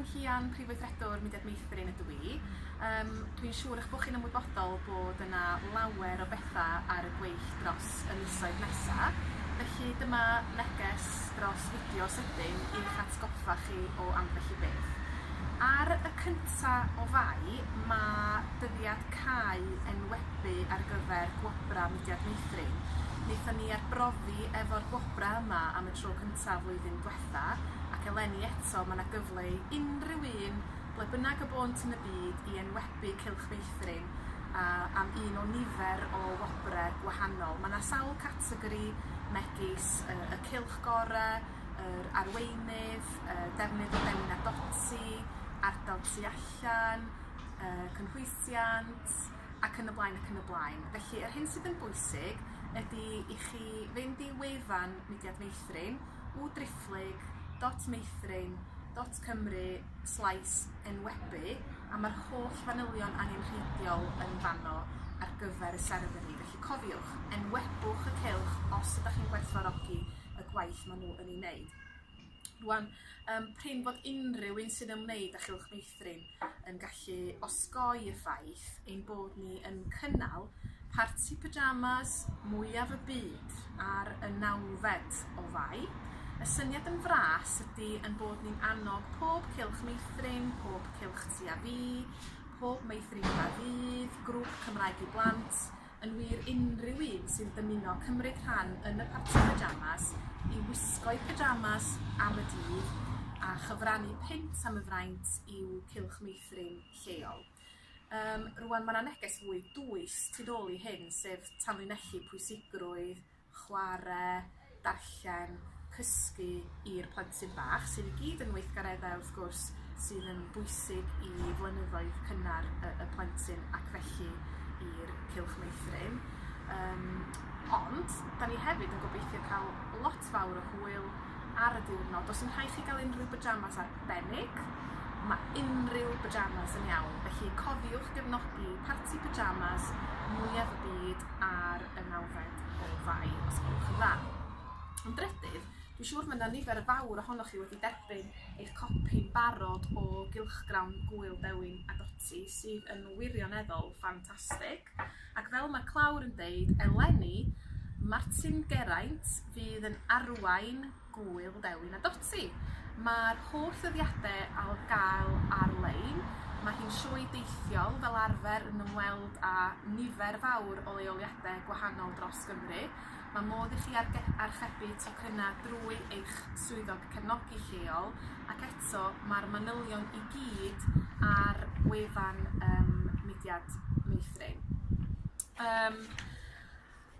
Gwenllian, Prif Weithredwr Mudiad Meithrin ydw i. Yym dwi'n siŵr eich bod chi'n ymwybodol bod yna lawer o bethau ar y gweill dros y misoedd nesa, felly dyma neges dros fideo sydyn i'ch atgoffa chi o ambell i beth. Ar y cynta o Fai, ma' dyddiad cau enwebu ar gyfer Gwobrau Mudiad Meithrin. Wnaethon ni arbrofi efo'r gwobrau yma am y tro cynta flwyddyn dwetha, ac eleni eto ma' 'na gyfle i unrhyw un, ble bynnag y bônt yn y byd, i enwebu Cylch Meithrin a am un o nifer o wobre gwahanol. Ma' 'na sawl categori megis y y cylch gore, yr arweinydd, y defnydd o Dewin a Doti, ardal tu allan, yy cynhwysiant, ac yn y blaen ac yn y blaen. Felly yr hyn sydd yn bwysig ydi i chi fynd i wefan Mudiad Meithrin, www dot meithrin dot cymru slaes enwebu a ma'r holl fanylion angenrheidiol yn fanno ar gyfer y seremoni. Felly cofiwch, enwebwch y cylch os ydach chi'n gwerthfawrogi y gwaith ma' nhw yn ei wneud. Rwan, yym prin fod unrhyw un sy'n ymwneud â Chylch Meithrin yn gallu osgoi y ffaith ein bod ni yn cynnal parti pyjamas mwyaf y byd ar y nawfed o Fai. Y syniad yn fras ydy ein bod ni'n annog pob Cylch Meithrin, pob Cylch Ti a Fi, pob meithrinfa ddydd, grŵp Cymraeg i Blant, yn wir unrhyw un sy'n dymuno cymryd rhan yn y parti pyjamas i wisgo'u pyjamas am y dydd a chyfrannu punt am y fraint i'w cylch meithrin lleol. Yym rŵan ma' 'na neges fwy dwys tu nôl i hyn sef tanlinellu pwysigrwydd chware, darllen, cysgu i'r plentyn bach, sydd i gyd yn weithgareddau wrth gwrs sydd yn bwysig i flynyddoedd cynnar y y plentyn ac felly i'r cylch meithrin. Yym ond 'dan ni hefyd yn gobeithio cael lot fawr o hwyl ar y diwrnod. Does 'im rhai' chi gael unrhyw byjamas arbennig, ma' unrhyw byjamas yn iawn, felly cofiwch gefnogi parti pyjamas mwyaf y byd ar y nawfed o Fai os gwelwch yn dda. Yn drydydd, dwi'n siŵr mae 'na nifer fawr ohonoch chi wedi derbyn eich copi'n barod o gylchgrawn Gŵyl Dewin a Doti sydd yn wirioneddol ffantastig. Ac fel mae clawr yn deud, eleni Martin Geraint fydd yn arwain Gŵyl Dewin a Doti. Mae'r holl ddyddiadau ar gael ar-lein. Mae hi'n sioe deithiol fel arfer yn ymweld â nifer fawr o leoliadau gwahanol dros Gymru. Mae modd i chi archebu tocynnau drwy eich swyddog cefnogi lleol ac eto mae'r manylion i gyd ar wefan um, Mudiad Meithrin. Um,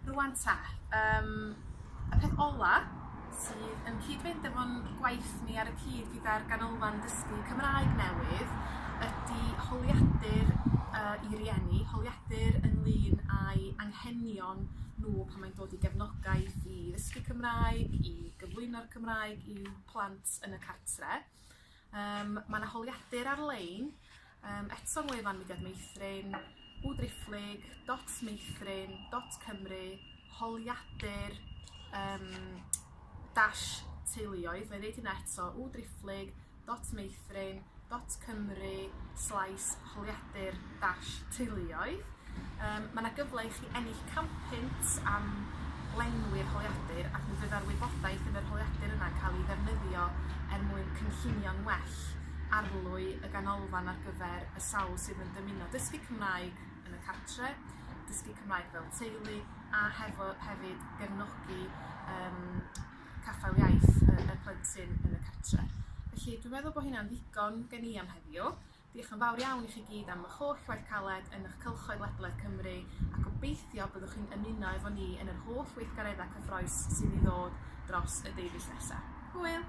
Rŵan 'ta, yym, y peth ola' sydd yn cyd-fynd efo'n gwaith ni ar y cyd gyda'r Ganolfan Dysgu Cymraeg newydd ydi holiadur yy i rieni, holiadur ynglŷn â'i anghenion nhw pan mae'n dod i gefnogaeth i ddysgu Cymraeg, i gyflwyno'r Cymraeg i'w plant yn y cartre. Yym ma' 'na holiadur ar-lein yym eto yng ngwefan Mudiad Meithrin, www dot meithrin dot cymru holiadur yym dash teuluoedd, 'nai ddeud hynna eto www dot meithrin dot cymru slaes holiadur dash teuluoedd. Yym ma' 'na gyfle i chi ennill 100 punt am lenwi'r holiadur ac mi fydda'r wybodaeth yn yr holiadur yna'n cael ei ddefnyddio er mwyn cynllunio'n well arlwy y ganolfan ar gyfer y sawl sydd yn dymuno dysgu Cymraeg yn y cartre, dysgu Cymraeg fel teulu a hefo hefyd gefnogi yym caffael iaith y y plentyn yn y cartre. Felly dwi'n meddwl bo' hynna'n ddigon gen i am heddiw. Diolch yn fawr iawn i chi gyd am eich holl waith caled yn eich cylchoedd ledled Cymru a gobeithio byddwch chi'n ymuno efo ni yn yr holl weithgareddau cyffrous sydd i ddod dros y deufis nesa. Hwyl!